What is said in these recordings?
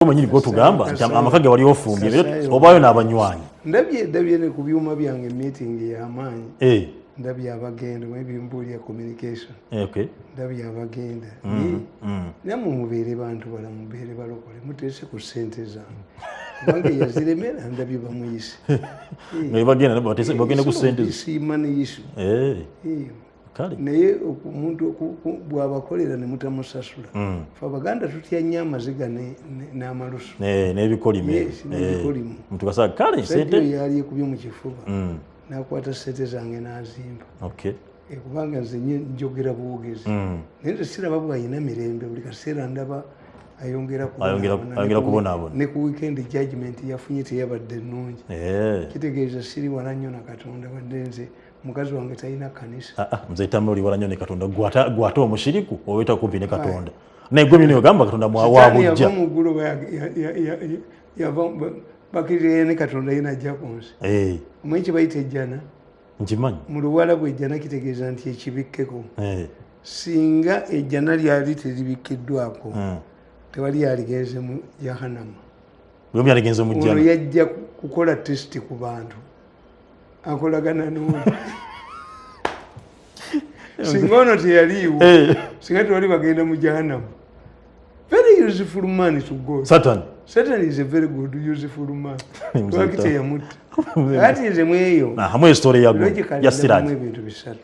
Mwenyini gwotugamba nti amaka ge wali ofumbye, obaayo n'abanywanyi. Ndabye ne ku byuma byange, meeting y'amaanyi. Ndabye abagenda ebimbuulya communication. Ndabye abagenda. Nammwe mubeere bantu balamu, mubeere balokole, muteese ku ssente zange, kubanga yaziremera ndabye bamuyise. Nga bagenda bagenda ku ssente zo. Money issue. Kale. Naye omuntu bw'abakolera ne mutamusasula, fe Abaganda tutya nnyo amaziga n'amalusu. N'ebikolimo. Yes, n'ebikolimo. Mutukasa kale sente sente. Yali ekubye mu kifuba, nakwata sente zange n'azimba. Kubanga nze njogera bwogezi, naye nze siraba bwayina mirembe. Buli kaseera ndaba ayongera kubonaabona. Ayongera kubonaabona. Ne ku weekend judgment yafunye teyabadde nnungi. Kitegeeza siri wala nnyo na Katonda, wadde nze mukazi wange talina kanisa. Ah, ah, nze tamwe oli wala nnyo ne Katonda. Gwate omushiriku oweta kumpi ne Katonda, naye gwe myene ogamba Katonda Sitaani wabujja. Yava mu ggulu oba yava bakkirira ne Katonda ye najja ku nsi. Omanyi kye bayita ejjana? Nkimanyi. Mu luwala bw'ejjana kitegeeza nti ekibikkeko. Singa ejjana lyali teribikkiddwako, tewali yaligenze mu Jahanama. Buli omu yaligenze mu Ono jjana. yajja kukola test ku bantu akolagana n'ono. Singa ono teyaliiwo, singa tewali bagenda mu Jahanama. Very useful man to God. Satan. Satan is a very good useful man. Mzee Lwaki teyamutta? Kati nze mweyo Ah, hamwe story ya logically ya ndabamu Siraji. ebintu bisatu.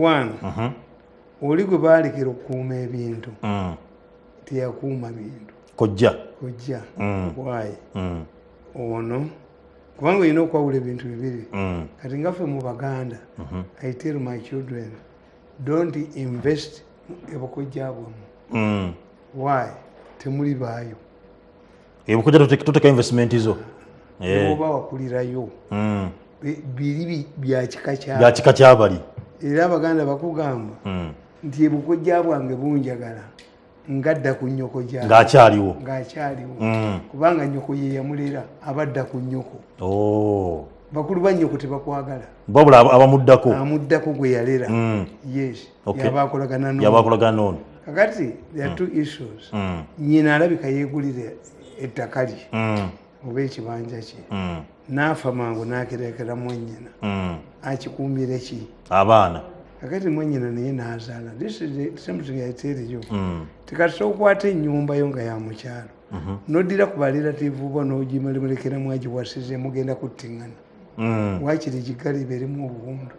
One, oli gwe baalekera okukuuma ebintu, teyakuuma bintu. Kojja. Kojja. Why? Ono kubanga olina okwawula ebintu bibiri. Kati ngaffe mu Baganda, I tell my children, don't invest ebukojja bwammwe. Why? Temuli baayo. Ebukojja toteka investment zo. Oba wakulirayo, biri bya kika kya Bya kika kyabali. Era Abaganda bakugamba nti ebukojja bwange bunjagala ngadda ku nnyoko gya Ng'akyaliwo. Ng'akyaliwo, kubanga nnyoko ye yamulera, abadda ku nnyoko. Oh. Bakulu ba nnyoko tebakwagala. Wabula abamuddako. Amuddako gwe yalera. Yes. Yaba akolagana n'ono. Yaba akolagana n'ono. Kakati there are two issues. Nyina alabika yeegulira ettaka lye oba ekibanja kye, n'afa mangu n'akirekera mwennyina. Akikuumire ki? Abaana. Kakati mwennyina naye n'azaala. This is the same thing I tell you. Tikasita okwata ennyumba yo nga ya mukyalo, noddira ku ba relative bo n'ogimulemulekeramu agiwasize, mugenda kuttiŋŋana. Waakiri gigali ibeeremu obuwundu,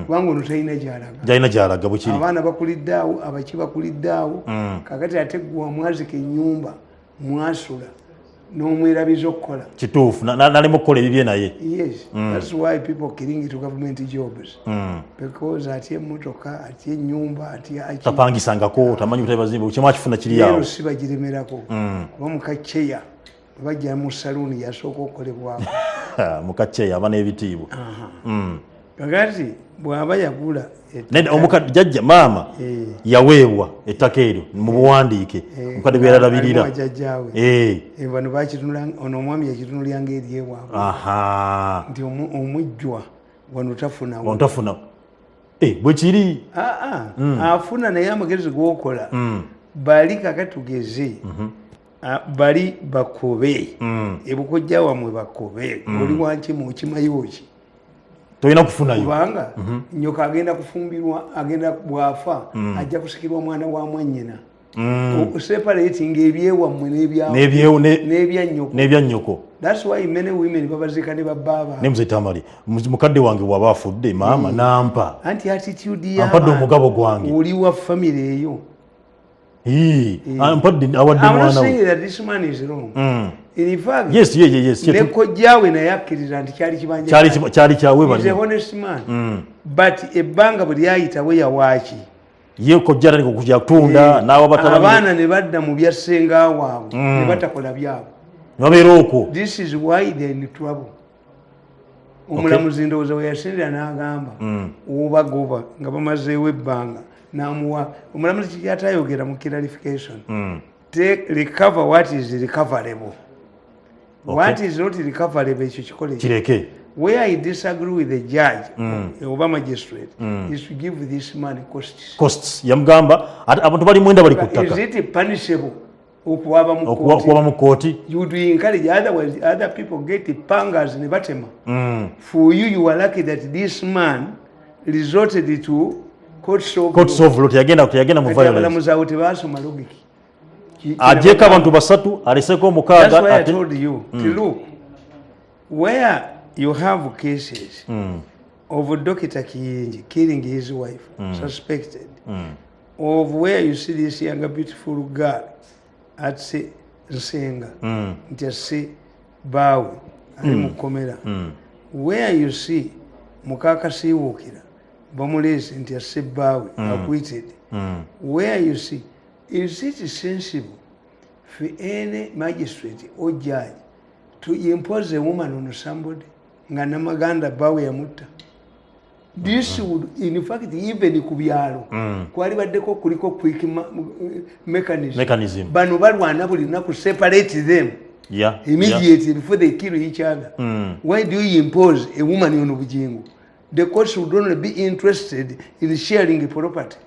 kubanga ono talina gy'alaga. Gyalina gyalaga bwekiri. Abaana bakulidde awo, abaki bakulidde awo. Kakati ate gwe wamwazika ennyumba mwasula n'omwerabiza okukola. Kituufu, nalema okukola ebibye naye. Yes, that's why people cling to government jobs, because atya emmotoka, atya ennyumba, atya Tapangisangako, tamanyi butali kimu akifuna kiri awo. Leero si bagiremerako, kuba mukacceya bwe bajja mu saluuni yasooka okukolebwako. Mukacceya aba n'ebitiibwa. Kakati bw'aba yagula Nedda, omukadde jjajja maama yaweebwa ettaka eryo mu buwandiike, omukadde gwe yaralabirira. Alimu jjajjaawe. Bano bakitunula, ono omwami yakitunulya ngaeryewaabwe nti omujjwa wano tafunawo. Ontafuna. Bwe kiri. Aa, afuna, naye amagezi gokola bali kaka tugeze, bali bakobe ebukojja wamwe, bakobe oli wankima okimayiwo ki? Tolina kufunayo. Kubanga nyoka agenda kufumbirwa, agenda bwafa ajja kusikirwa mwana wa mwannyina. Separating ebyewammwe n'ebyannyoko. N'ebyannyoko. That's why many women babaziika ne babbaaba. Ne Mzee Tamale, mukadde wange bw'aba afudde, maama nampa Anti attitude ampadde omugabo gwange. Oli wa family eyo. Ii, ampadde, awadde I'm not mwana we. saying that this man is wrong. In fact, Yes. ne kojjaawe naye akkiriza nti kyali kibanja. Kyali kyawe. He's a Bali honest man. But ebbanga bwe lyayitawo yawaaki? Ye kojja atandika okujja kutunda n'awa batabani. Abaana ne badda mu bya ssenga waabwe ne batakola byabwe. Ne babeera okwo. This is why they're in trouble. Omulamuzi ndowooza we yasinzira n'agamba obagoba nga bamazeewo ebbanga, n'amuwa omulamuzi kikyatayogera mu clarification. Take, recover what is recoverable. What is not recoverable, ekyo kikole. Kireke. Where I disagree with the judge oba magistrate is to give this man costs. Costs yamugamba ate abantu bali mwenda bali ku Is ttaka. it punishable? Okuwaba mu kooti. Okuwaba mu kooti. You would encourage, otherwise other people get pangas ne batema. For you, you are lucky that this man resorted to courts of Courts of law, teyagenda mu Kati violence. Abalamuzi awo tebasoma logic. Agyeko abantu basatu, aleseko omukaaga. That's why I told you to look where you have cases of Dr. Kiyingi killing his wife, suspected, of where you see this young beautiful girl at Nsenga, nti asse baawe ali mu kkomera, where you see mukakasiiwuukira bamuleese nti asse bbaawe, acquitted, where you see, is it sensible for any magistrate or judge to impose a woman on somebody nga namaganda bbaawe yamutta? This would in fact, even ku byalo kwali baddeko kuliko quick mechanism. Mechanism. Bano balwana buli lunaku, separate them immediately before they kill each other. Why do you impose a woman on Bujingo? The courts would only be interested in sharing property.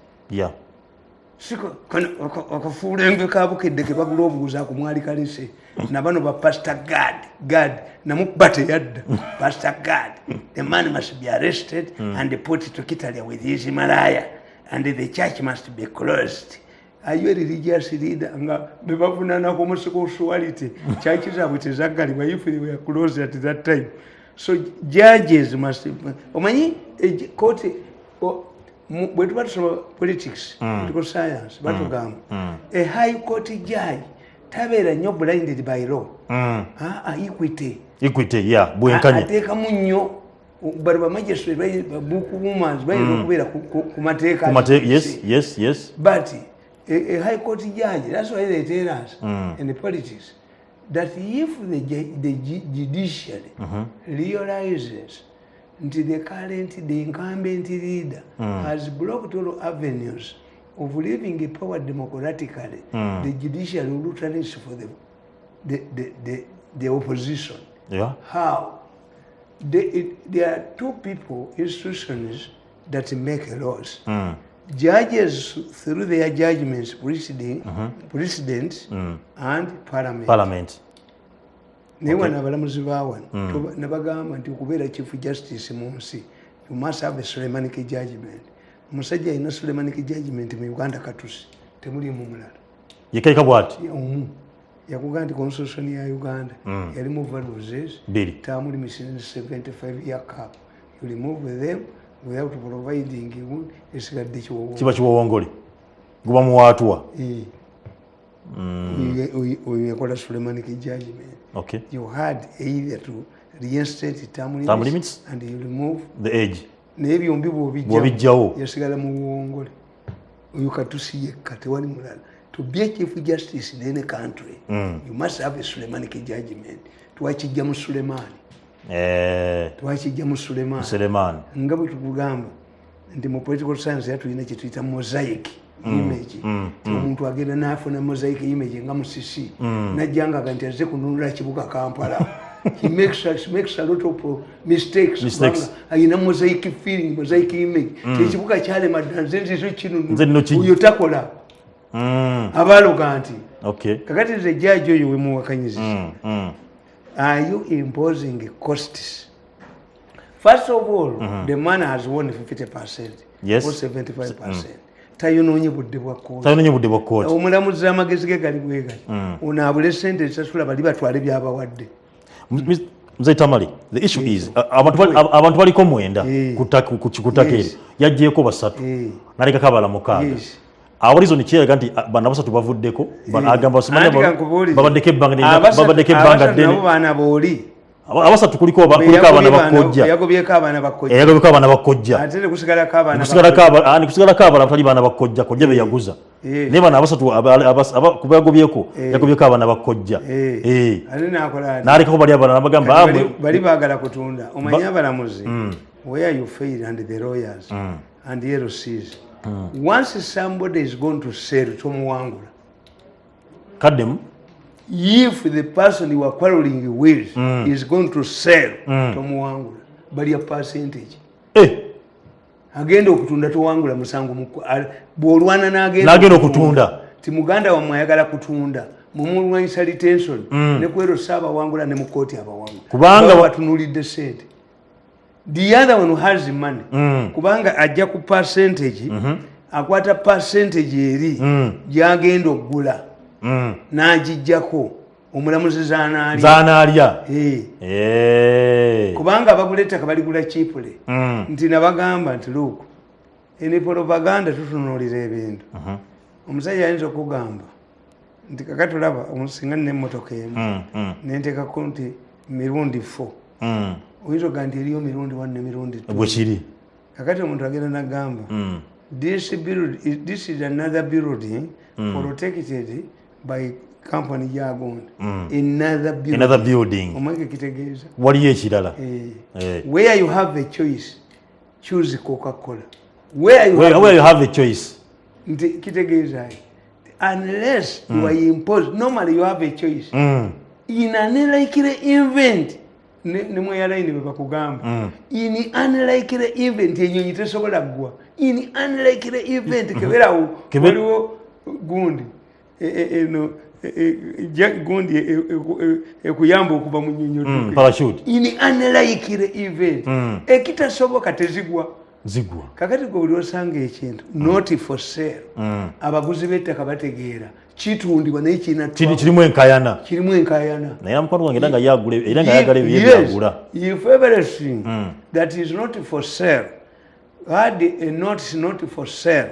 Siko kano akafuulenge kabukedde ke bagula obuguzi ako mwali kalese nabano ba Pastor Gad Gad namukuba teyadda. Pastor Gad, the man must be arrested and put to Kitalya with his malaya and the church must be closed. Are you a religious leader? Nga bebavunana homosexuality, church zaabwe tezaggalibwa if they were closed at that time. So judges must, omanyi court bwe tuba tusoma politics, political science, batugamba a high court judge tabeera nnyo blinded by law. Ah, equity. Equity, yeah, bwenkanya. Ateekamu nnyo bano bamagistrate, babookwomen bayinza okubeera ku mateeka. Yes. But a high court judge, that's why they tell us in the politics that if the judiciary realizes nti the current, the incumbent leader has blocked all avenues of leaving power democratically, the judiciary will turn for the opposition. How? There are two people, institutions that make laws. Judges through their judgments, president and parliament. Parliament. Naye wano abalamuzi ba wano nabagamba nti okubeera chief justice mu nsi, you must have a Sulemanic judgment. Omusajja alina Sulemanic judgment mu Uganda katusi, temulimu mulala. Yekaika bwati. Omu yakugamba nti constitution ya Uganda yalimu values Bbiri. Term limits, 75 year cap. You remove them without providing you, esigadde kiwowo. Kiba kiwowongole, guba muwaatwa. Eh. Oyo yakola Sulemanic judgment. You had either to reinstate term Term limits, limits. and you remove the age. Naye byombi Bw'obiggyawo. Yasigala mu buwongole. Oyo katusi yekka, tewali mulala. To be a chief justice in any country, you must have a Sulemanic judgment. Twakijja mu Sulemani. Twakijja mu Sulemani. Sulemani. Nga bwe tukugamba nti mu political science era tulina kyetuyita mosaic image. Ti omuntu agenda n'afuna mosaic image nga Musisi, najjangaga nti azze kununula kibuga Kampala. He makes a lot of mistakes. Mistakes. Kubanga ayina mosaic feeling, mosaic image. Ekibuga kyalema dda, nze nzizo Nze nno kinunu. Oyo takola. Abaloga nti kakati nze jaaji oyo wemuwakanyiziza, are you imposing costs? First of all, the man has won 50% Yes. or 75%. Tayonoonye budde bwa kooti. Tayonoonye budde bwa kooti. Omulamuzi amagezi ge gali bwe gali, ono abule sente esasula bali batwale byabawadde. Mzee Tamale, the issue is abantu baliko 9 ku ttaka eryo. Yaggyeeko basatu, n'alekako abalala 6. Awo reason kyeraga nti bano abasatu bavuddeko, agamba simanyi Anti kankubuulire. babaddeko ebbanga ddene, babaddeko ebbanga Abasatu ddene. nabo baana booli. Abasatu kuliko abaana bakojja. Yagobyeko abaana bakojja. Yagobyeko abaana bakojja. Ate nekusigalako abaana. Nekusigalako abalala batali baana bakojja, kojja be yaguza. Naye bano abasatu kuba yagobyeko, yagobyeko abaana bakojja. Ate nakola ati? N'alekako bali abalala bagamba, Kati bali baagala kutunda. Omanyi abalamuzi, where you fail, and the lawyers and the LCs, once somebody is going to sell, tomuwangula. Kaddemu. If the person you are quarreling with is going to sell, tomuwangula, balya percentage. Agenda okutunda, towangula musango. Bw'olwana N'agenda okutunda. Ti muganda wammwe ayagala kutunda, Mumulwanyisa retention ne kwero saabawangula ne mu kooti abawangula. Kubanga Batunulidde sente. The other one has money, kubanga ajja ku percentage, akwata percentage eri gyagenda okugula n'agijjako omulamuzi zanaalya. Zanaalya. Eh. Eh. Kubanga abagula ettaka baligula cheaply. Nti nabagamba nti, look, in propaganda tutunuulira ebintu. Omusajja ayinza okugamba nti kakati olaba singa nina emmotoka emu nenteekako nti mirundi 4, oyinza okugaa nti eriyo mirundi 1 ne mirundi 2. Bwe kiri. Kakati omuntu agenda nagamba, this is another building protected by company yagonda, another building. Another building. Omwenge kitegeeza Waliyo ekirala. Eh, Eh. where you have a choice, choose Coca Cola. Where you have Where you have a choice. Nti kitegeeza ki? Unless you are imposed, normally you have a choice. In an unlikely event, ne mu airline bwe bakugamba, in unlikely event, enyonyi tesobola ggwa. In unlikely event, keberawo waliwo gundi eno gundi ekuyamba okuva mu nyonyi otuuke. Parachute. In unlikely event, ekitasoboka, tezigwa. Zigwa. Kakati gwe buli osanga ekintu not for sale, abaguzi b'ettaka bategeera kitundibwa naye kirina Kirimu enkayana. Kirimu enkayana. Naye mukwano gwange era nga yagula, era nga yagala ebyo byagula. If everything that is not for sale had a notice not for sale,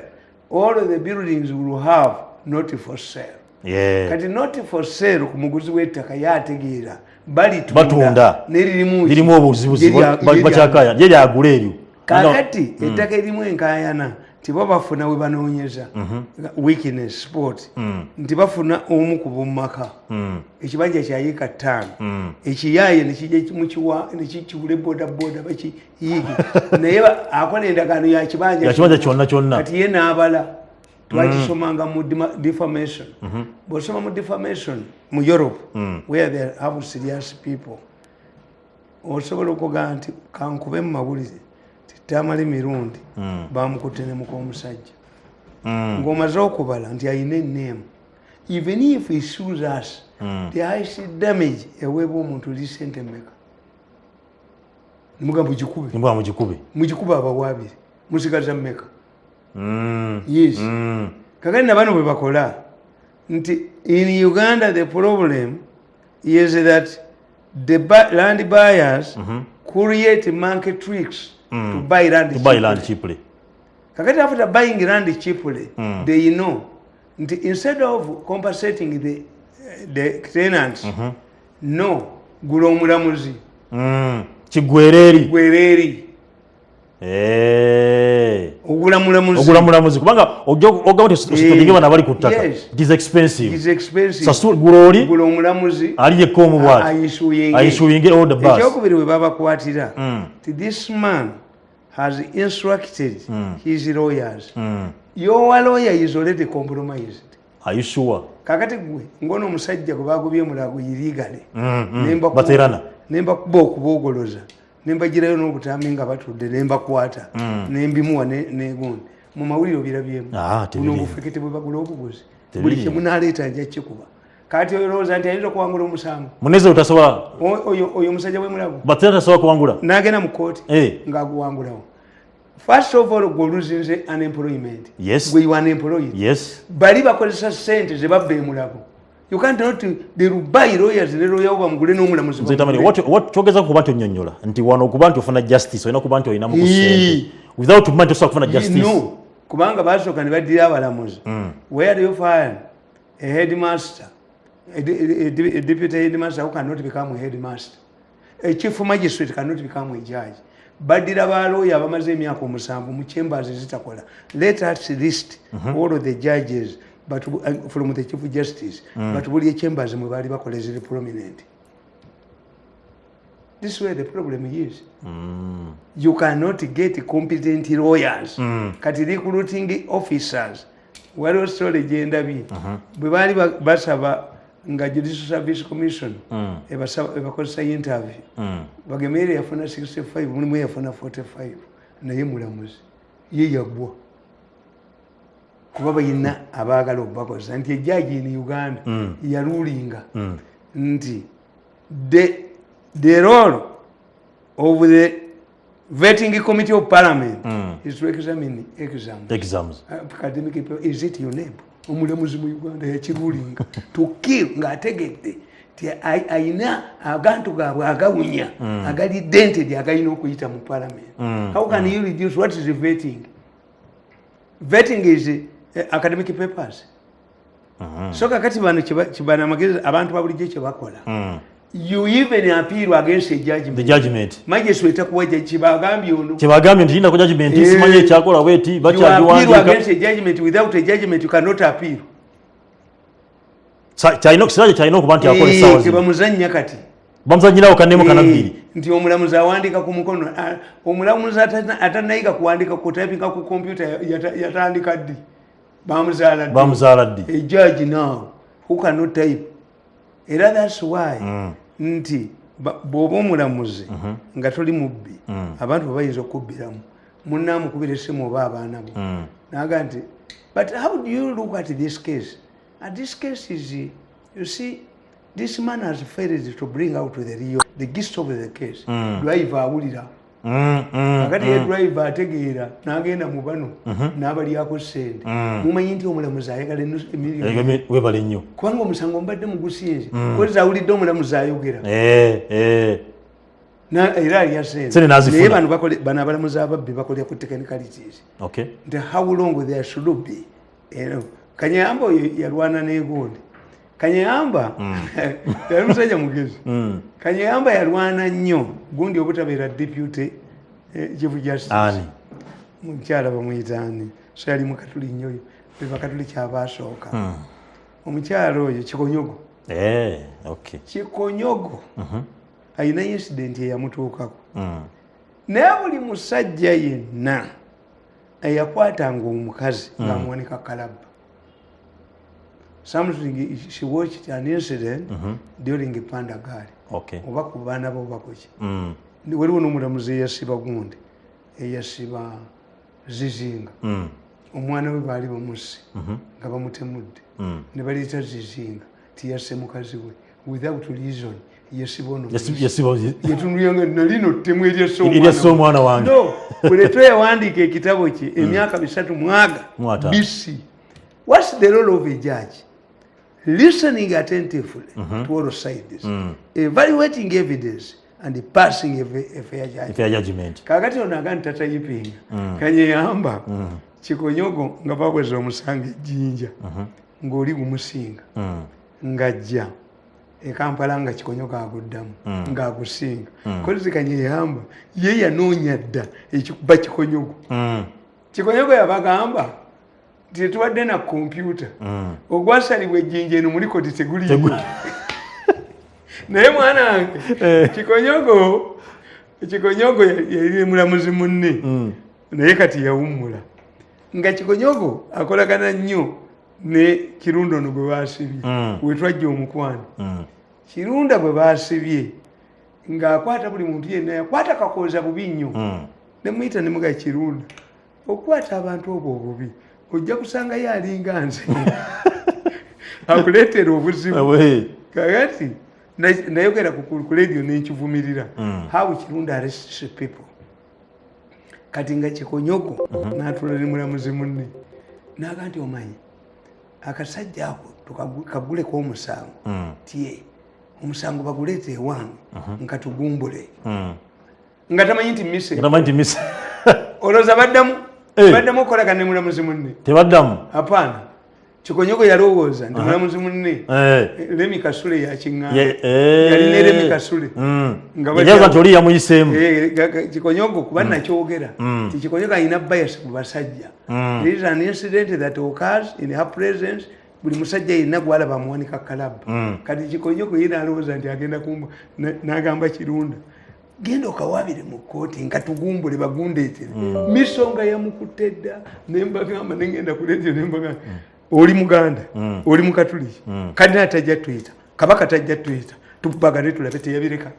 all of the buildings will have not for sale. Kati not for sale ku muguzi w'ettaka yategeera Batunda. balitunda neririmu Lirimu obuzibuzibu bakyakaya ye lyagula eryo. Kakati ettaka erimu enkayana tiba bafuna we banoonyeza weakness spot, nti bafuna omu ku b'omumaka, ekibanja kyayiika 5, ekiyaaye nekijja mukiwa nekikigula bodaboda bakiyiige, naye akola endagaano ya kibanja. Ya kibanja kyonna kyonna. Kati ye n'abala twakisomanga mu defamation. Bw'osoma mu defamation mu Europe, where they have serious people, osobola okugamba nti kankube mu mawulire titamala emirundi bamukutte ne muka omusajja, ng'omaze okubala nti ayina eneemu. Even if he sues us, the highest damage eweebwa omuntu li sente mmeka? Nimugamba mugikube. Nimbwa mugikube. Mugikube abawaabire, musigaza mmeka? Yes. Kakati nabano bwe bakola nti in Uganda the problem is that the land buyers create monkey tricks to buy land To buy cheaply. Land cheaply. Kakati after buying land cheaply, they know nti instead of compensating the tenants, no gula omulamuzi. Kiggwera eri. Gwera eri. Eh. Ogula mulamuzi. Ogula mulamuzi kubanga ojja ogamba nti ositodinge bano abali ku ttaka. Yes. It is expensive. Is expensive. Sasula, gula oli. Gula omulamuzi. Ali yekka omu bw'ati. Ayisuyinge. Ayisuyinge all the bus. Ekyokubiri, bwe babakwatira ti this man has instructed his lawyers, your lawyer is already compromised. Are you sure? Kakati gwe ngono omusajja gwe bagobye mulago illegally, Baterana. nembakuba okuboogoloza, nembagirayo n'obutambi nga batudde, nembakwata, nembimuwa negundi mu mawulire obirabyemu. Ah, Buno tebiriimu. obufekete bwe bagula obuguzi Tebiriimu. buli kyemunaleeta nja kikuba. Kati olowooza nti ayinza okuwangula omusango? Muneze utasobola. Oyo omusajja wemulago Baterana tasobola kuwangula. N'agenda mu kooti Eh. ng'aguwangulawo. First of all, gwe oluzinze unemployment. Yes. Gwe you unemployed. Yes. Bali bakozesa sente ze babba emulago. You can't not, they will buy lawyers ne lawyer bamugule n'omulamuzi Nze tamani bamugule. what kyogeza kuba nti onnyonnyola nti wano okuba nti ofuna justice olina kuba nti olinamu ku Yee. ssente. Without money tosobola kufuna justice. No, kubanga basooka ne baddira abalamuzi. Where do you find a headmaster, a deputy headmaster who cannot become a headmaster? A chief magistrate cannot become a judge. Baddira balooya abamaze emyaka 7 mu chambers ezitakola. Let us list all of the judges, but from the chief justice, but buli chambers mwe baali bakola eziri prominent. This is where the problem is. You cannot get competent lawyers. Kati recruiting officers, waliwo story gyendabye bwe baali basaba nga Judicial Service Commission ebakozesa interview. Bagemere yafuna 65, mulimu yafuna 45, naye mulamuzi ye yaggwa. Kuba balina abaagala obubakozesa nti ejjaji in Uganda yarulinga nti the role of the vetting committee of parliament is to examine exams. Exams. Academic people, is it UNEB? Omulamuzi mu Uganda yakirulinga to kill ng'ategedde ti ayina agantu gaabwe agawunya, agali dented, agalina okuyita mu parliament. How can you reduce? What is vetting? Vetting is academic papers. So kakati bano kibana amagezi, abantu babulijjo kyebakola, you even appeal against a judgment. The judgment. Magistrate takuwa kibagambye ono. Kyebagambye nti lindako judgment. Simanyi ekyakola bweti. You appeal Bakyagiwandiika. against a judgment. Without a judgment you cannot appeal. Siraje kyalina okuba nti akola essaawa zino. Tebamuzannya kati. Bamuzanyirawo kannemu kanabbiri. Nti omulamuzi awandiika ku mukono. Omulamuzi atanayiga kuwandiika, kutypinga ku kompyuta, yatandika ddi? Bamuzaala ddi? Bamuzaala ddi? A judge now who cannot type. Era that's why nti bw'oba omulamuzi nga toli mubbi, abantu bwe bayinza okubbiramu, munaamukubira essimu oba abaana bo, naga nti, "But how do you look at this case? And this case is, you see, this man has failed to bring out the real, the gist of the case." Driver awulira. Kakati ye driver ategeera, n'agenda mu bano n'abalyako sente. Mumanyi nti omulamuzi ayagala emiliyoni. Webale nnyo. Kubanga omusango mbadde mugusinze, kozi awulidde omulamuzi ayogera. Era alya sente. Sente n'azifuna. Naye bano bano abalamuzi ababbi bakolera ku technicalities nti how long there should be. Era Kanyamba oyo yalwana negundi. Kanyamba yali musajja mugezi. Kanyamba yalwana nnyo gundi obutabeera deputy chief justice. Ani? Mukyala bamuyita ani? So yali mukatuli nnyo oyo, be bakatuli kyabasooka. Omukyala oyo Kikonyogo. Kikonyogo ayina incident eyamutuukako. Naye buli musajja yenna eyakwatanga omukazi ng'amuwanika kalabba. Something, she watched an incident during Pandagari oba ku baana bo oba kuki. Waliwo n'omulamuzi eyasiba gundi, eyasiba Zizinga. Omwana we baali bamusse nga bamutemudde, ne baleeta Zizinga tiyasse mukazi we without reason. Yasiba ono. Yetunulya nalino ttemu eryasse omwana wange. No, Buleto yawandiika ekitabo kye emyaka 3 mwaga Mu 50. BC. What's the role of a judge? Listening attentively to all sides, evaluating evidence and passing a fair judgment. Fair judgment. Kakati ono aga nti tatypinga. Kanyeyamba Kikonyogo nga bakweza omusango ejjinja ng'oli gumusinga, ng'ajja ekampala nga Kikonyogo aguddamu ng'agusinga. Kozi Kanyeyamba ye yanoonya dda ekikuba Kikonyogo. Kikonyogo yabagamba nti tetuwadde na kompyuta, ogwasalibwa ejjinja eno muli koti teguliyo. Naye mwana wange, Kikonyogo yali mulamuzi munne, naye kati yawummula. Nga Kikonyogo akolagana nnyo ne Kirunda ono gwe baasibye. Wetwajja omukwano. Kirunda gwe baasibye ng'akwata buli muntu yenna, yakwata Kakooza bubi nnyo. Nemuyita nemuga, "Kirunda, okwata abantu obwo obubi, ojja kusangayo alinga nze akuleetera obuzibu." Kakati nayogera ku radio nenkivumirira, how Kirunda arrests people. Kati nga Kikonyogo natula ne mulamuzi munne, naga nti, "Omanyi akasajja ako kaguleko omusango." Tye omusango baguleete ewange nka tugumbule. Nga tamanyi nti mise. Tamanyi nti mise. Olowooza baddamu? Baddamu okukolagana ne mulamuzi munne? Tebaddamu. Apaana, Kikonyogo yalowooza nti mulamuzi munne Lemi Kasule yakiŋŋaana. Yali ne Lemi Kasule. Nga Yajaza nti oli yamuyiseemu. Kikonyogo kuba nakyogera ti Kikonyogo alina bias ku basajja. There is an incident that occurs in her presence, buli musajja yenna gwalaba amuwanika kalaba. Kati Kikonyogo ye nalowooza nti agenda kumba, n'agamba Kirunda, "Genda okawabire mu kooti nga tugumbule bagundeetere." Misonga yamukutte dda. Nembagamba, nengenda ku radio nembagamba, "Oli muganda, oli mukatuliki, kadina tajja tuyita, kabaka tajja tuyita, tubagane tulabe." Teyabireka.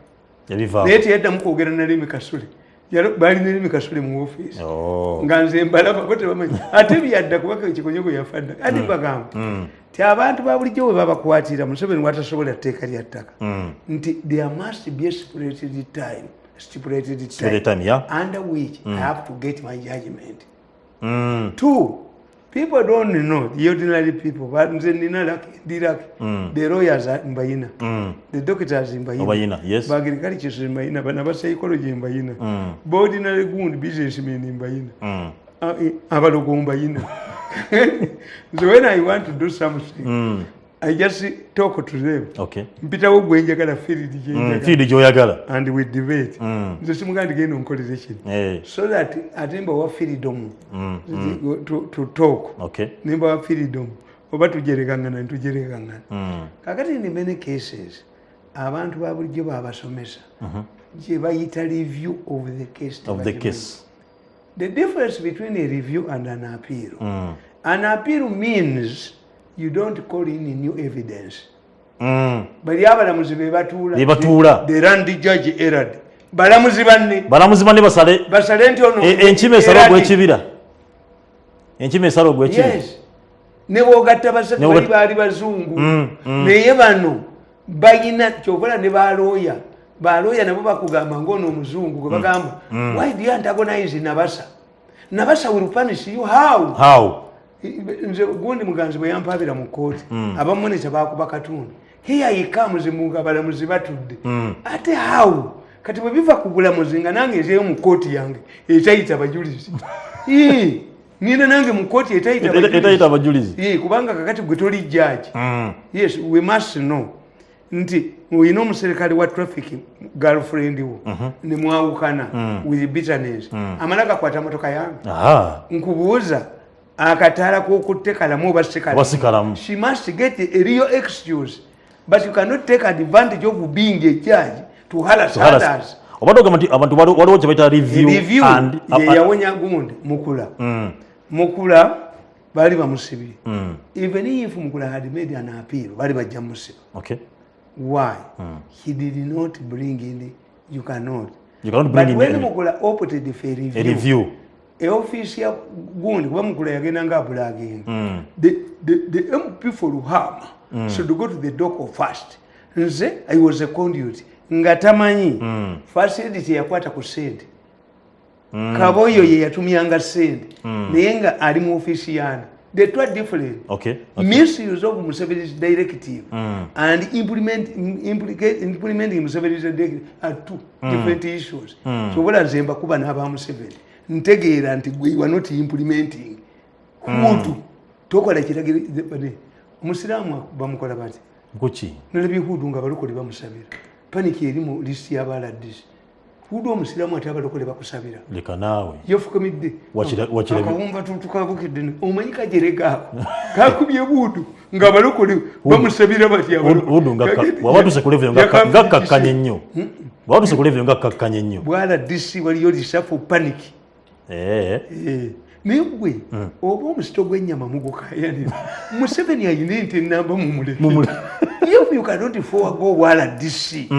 Yabivaako. Naye teyaddamu kwogera na Lemi Kasule. Balina eri Kasule mu office. Nga nze mbalaba bo tebamanyi. Ate byadda kuba Kikonyogo yafa dda. Ate bagamba ti abantu ba bulijjo bwe babakwatira Museveni watasobola tteeka lya ttaka. Nti there must be a stipulated time. Stipulated time, yeah. Under which I have to get my judgment. Two, people don't know, the ordinary people, but nze nina lucky, ndi lucky. The lawyers are mbayina, the doctors mbayina, yes. Agriculturists mbayina, bana psychology mbayina, ordinary good businessmen mbayina, abalogo mbayina. So when I want to do something, I just talk to them. Okay. Mpitawo gwe njagala field gye field gy'oyagala. And we debate. Nze simugamba genda onkolere kino. So that ate mbawa freedom to talk. Okay. Ne mbawa freedom. Oba tujerekangana tujerekangana. Kakati in many cases abantu ba bulijjo babasomesa. Gye bayita review of the case. Of the case. The difference between a review and an appeal. An appeal means you don't call in new evidence. Bali abalamuzi be batuula. The land judge erred. Balamuzi banne. Balamuzi banne basale. Basale nti ono. Enkima esala ogw'ekibira. Enkima esala ogw'ekibira. Yes. Ne bw'ogatta basatu bali baali bazungu. Naye bano balina ky'okola ne balooya. Balooya nabo bakugamba ng'ono omuzungu gwe bagamba. Why do you antagonize Nabasa? Nabasa will punish you. How? How? Nze gundi muganzi bwe yampaabira mu kkooti abamonita baakuba katundu. Here he comes mu abalamuzi batudde. Ate how? Kati bwe biva ku bulamuzi nga nange nzeeyo mu kkooti yange etayita bajulizi. Nina nange mu kkooti etayita bajulizi. Kubanga kakati gwe toli judge. Yes, we must know nti olina omuserikale wa traffic girlfriend wo ne mwawukana with bitterness. Amala gakwata motoka yange. Nkubuuza akatala k'okutte kalamu oba si kalamu. She must get a real excuse, but you cannot take advantage of being a judge to harass others. Obadde ogamba nti abantu waliwo kye bayita review and ye yawonya gundi Mukula. Mukula baali bamusibye. Even if Mukula had made an appeal, baali bajja musiba. Okay. Why? He did not bring in, you cannot. You cannot bring in. But when Mukula opted for a review, a review. Office ya gundi kuba Mukula yagenda nga abulaginga. The MP for Ruhama should go to the dock first. Nze I was a conduit. Nga tamanyi first aid yakwata ku sente. Kaboyo ye yatumyanga sente. Naye nga ali mu office yani. They two are different. Okay. Misuse of Museveni's directive and implementing Museveni's directive are two different issues. So what nze mbakuba n'aba Museveni. Ntegeera nti gwe you are not implementing. Hudu tokola kiragiro. Omusiraamu bamukola bati Kuki? Nalabye Hudu nga abalokole bamusabira. Panic eri mu list y'abaladisi. Hudu omusiraamu ate abalokole bakusabira. Leka naawe. Yafukamidde. Akawumba tukabukidde. Omanyi kajerega ako. Kakubye Hudu nga abalokole bamusabira bati abalokole. Hudu nga wabatuuse ku level nga kakkanye nnyo. Wabatuuse ku level nga kakkanye nnyo. Bwala DC waliyo lisafu panic. Naye gwe oba omusito gw'ennyama mugukayanira. Museveni ayina ente ennamba mumuleke. If you cannot forego wala DC,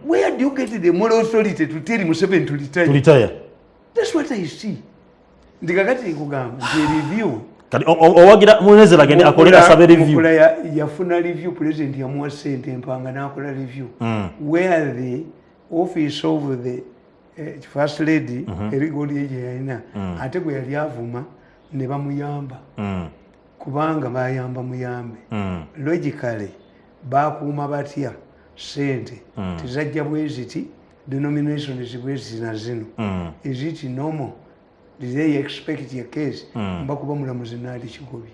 where do you get the moral authority to tell Museveni to retire? To retire. That's what I see. Nti kakati nkugamba nti review. Kati owagira Munezero agende akole asabe review. Mukula yafuna review, president yamuwa ssente empanga n'akola review. Where the office of the first lady erigoli gye yalina ate gwe yali avuma ne bamuyamba. Kubanga bayamba muyambe. Logically bakuuma batya ssente tezajja bwe ziti, denominations bwe ziti na zino. Is it normal? Did they expect a case? Mbakuba mulamuzi n'ali Kigobi.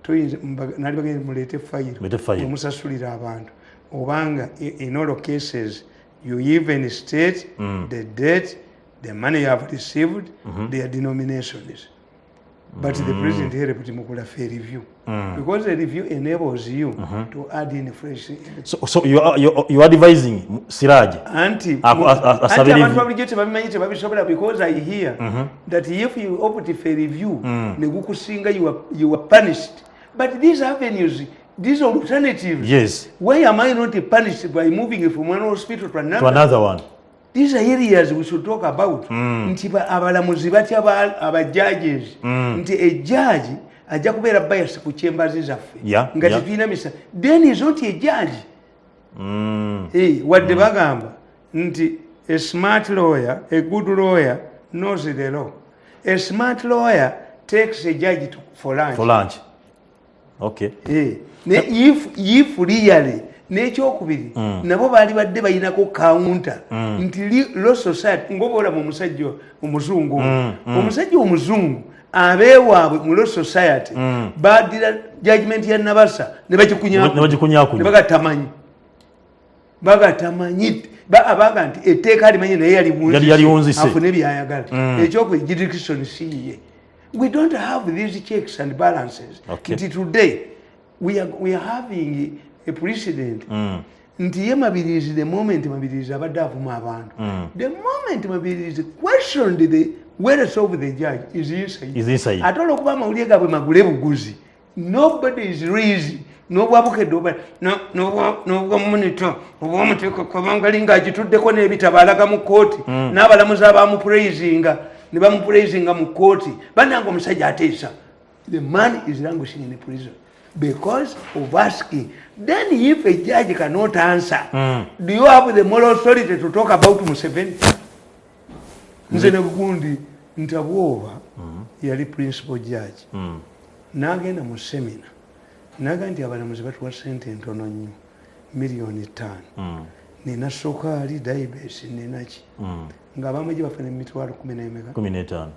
Toyinza nali bagenda muleete fayiro. Muleete fayiro. Omusasulira abantu. Obanga in all cases you even state the date, the money you have received, their denominations. But the president helped Mukula for a review. Because the review enables you to add in fresh. So you are advising Siraj. Anti, anti abantu babulijjo tebabimanyi tebabisobola because I hear that if you opt for a review, negukusinga you are punished. But these avenues, these alternatives. Yes. Why am I not punished by moving from one hospital to another? To another one. These are areas we should talk about. Nti abalamuzi batya aba judges, nti ejjaji ajja kubeera bias ku chambers zaffe nga tetulina misa, then is not a judge. Eh, wadde bagamba nti a smart lawyer, a good lawyer knows the law. A smart lawyer takes a judge for lunch. For lunch, okay. Eh, ne if really, n'ekyokubiri, nabo baali badde balinako counter nti law society, ngoba olaba omusajja omuzungu oyo. Omusajja omuzungu abeewaabwe mu law society badira judgment ya Nabasa ne bagikunyakunya. Ne bagikunyakunya. Ne bagatamanyi, bagatamanyi. Abaga nti etteeka limanyi, naye Yali yaliwunzise. Afune byayagala. Ekyokubiri, jurisdiction si yiye. We don't have these checks and balances. Nti today we are having a president nti ye Mabirizi, the moment Mabirizi abadde avuma abantu, the moment Mabirizi questioned the wealth of the judge, is inside. Is inside. Ate olwokuba amawulire gaabwe magule buguzi, nobody is raising, n'obwabukedde oba n'obwa Monitor obwomuteeka kubanga linga agituddeko n'ebitabo alaga mu kooti n'abalamuzi abamupraisinga ne bamupraisinga mu kooti. Bannange, omusajja ateesa, the man is languishing in prison because of asking. Then if a judge cannot answer, do you have the moral authority to talk about Museveni? Nze negundi Ntabwoba yali principal judge, n'agenda mu seminar naga nti abalamuzi batuwa sente ntono nnyo, 5 miliyoni. Nina sokaali, diabetes, ninaki, ng'abamagye bafuna emitwalo kumi n'emeka? 15.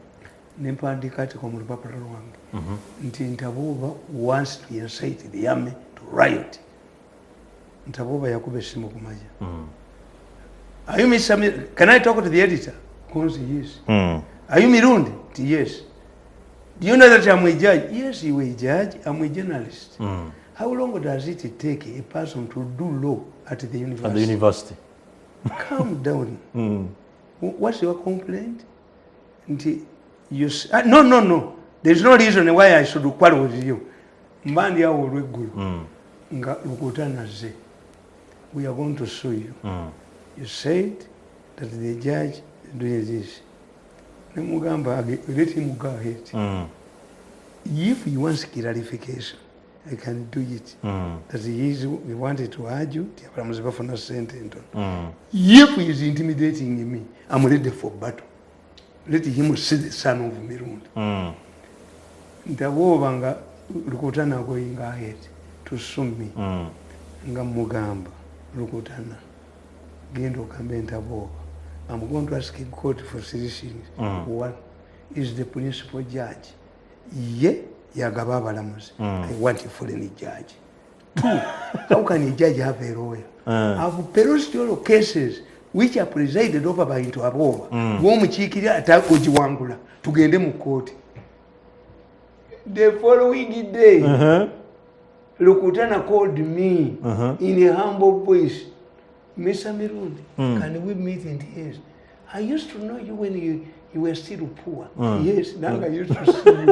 Nempandiika article mu lupapula lwange nti Ntabwoba wants to incite the army to riot. Ntabwoba yakuba essimu ku maja. Are you Mr. Can I talk to the editor? Konzi, yes. Are you Mirundi? Nti yes. Do you know that I'm a judge? Yes, you are a judge. I'm a journalist. How long does it take a person to do law at the university? At the university. Calm down. What's your complaint? Nti you no, no, no. There's no reason why I should quarrel with you. Mba ndi awo olweggulo nga Rukutana azze. We are going to sue you. You said that the judge is doing this. Nemugamba, let him go ahead. If he wants clarification, I can do it. That he is, we wanted to argue, nti abalamuzi bafuna sente ntono. If he is intimidating me, I'm ready for battle. Let him see the son of Mirundi. Ntabwoba nga Rukutana going ahead to sue me. Nga mugamba, Rukutana, genda ogambe Ntabwoba, I'm going to ask court for three things. One is the principal judge. Ye yagaba abalamuzi. I want a foreign judge. Two, how can a judge have a lawyer? I've perused all cases which are presided over by Ntabwoba. Bw'omukiikirira ate ogiwangula, tugende mu kooti. The following day, Rukutana called me in a humble voice. Mr. Mirundi, can we meet in tears? I used to know you when you were still poor. Yes, now I used to see you.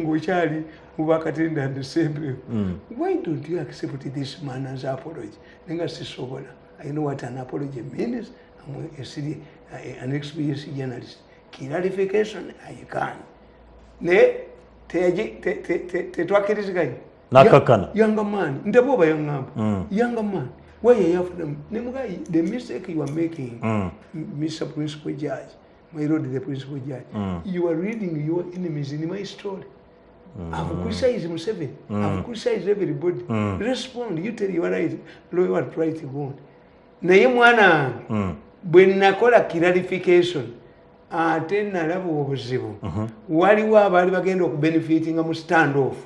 Ngochali, Mubakatenda and the same. Why don't you accept this man as apology? Nenga sisobola. I know what an apology means. I'm a city, an experienced journalist. Clarification, I can. Ne, tetwakkiriziganya. N'akakkana. Younger man, Ntabwoba yaŋŋamba, younger man, why are you after nemuga? The mistake you are making, Mr. Principal Judge, my lord the principal judge, you are reading your enemies in my story. I've criticized Museveni. I've criticized everybody. Respond. You tell your right lawyer what right want. Naye mwana wange, bwe nakola clarification, ate nalaba obuzibu. Waliwo abaali bagenda okubenefitinga mu stand off.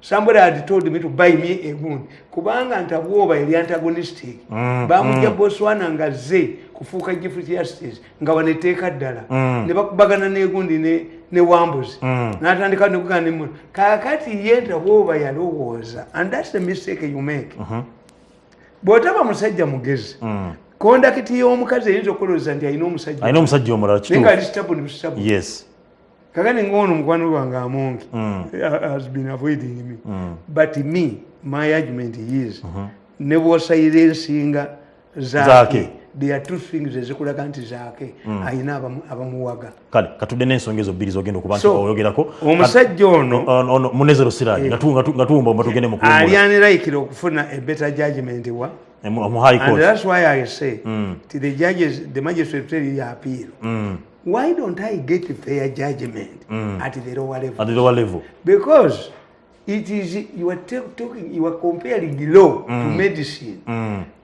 Somebody had told me to buy me a gun, kubanga Ntabwoba eri antagonistic. Bamujja Botswana nga ze kufuuka chief justice, nga waneteeka ddala ne bakubagana negundi ne Wambuzi n'atandika nekugana nemu. Kaakati ye Ntabwoba yalowooza, and that's the mistake you make bw'otaba musajja mugezi. Conduct y'omukazi eyinza okulowooza nti alina omusajja, alina omusajja omulala. Naye nga ali Kituufu. stubborn, stubborn. Kakati ng'ono mukwano gwange Amongi has been avoiding me, but me, my argument is, ne bw'osayira ensinga zaake, Zaake. There are two things ezikulaga nti Zaake ayina abamuwaga. Kale katudde n'ensonga ezo bbiri zogenda okuba nti oyogerako. Omusajja ono ono Munezero Siraji, nga tuwumba tugende mu kuwummula. Ali unlikely okufuna a better judgment wa mu High And Court. That's why I say to the judges, the magistrate tell you appeal. Why don't I get a fair judgment at the lower level? At the lower level. Because it is you are talking, you are comparing law to medicine.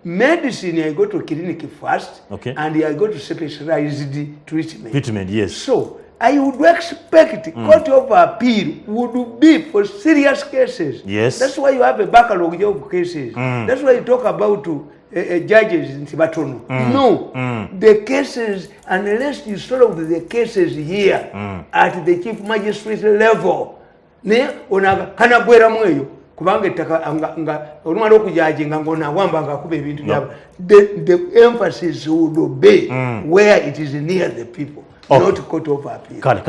Medicine, I go to clinic first, and I go to specialized treatment. Treatment, yes. So I would expect Court of Appeal would be for serious cases. That's why you have a backlog of cases. That's why you talk about judges nti batono. No, the cases, unless you solve the cases here at the chief magistrate level, naye ono kanagweramu eyo kubanga ettaka nga olumala okujajinga ngaonaawamba nga akuba ebintu byabwe. The emphasis would be where it is near the people, not Court of Appeal. Kale.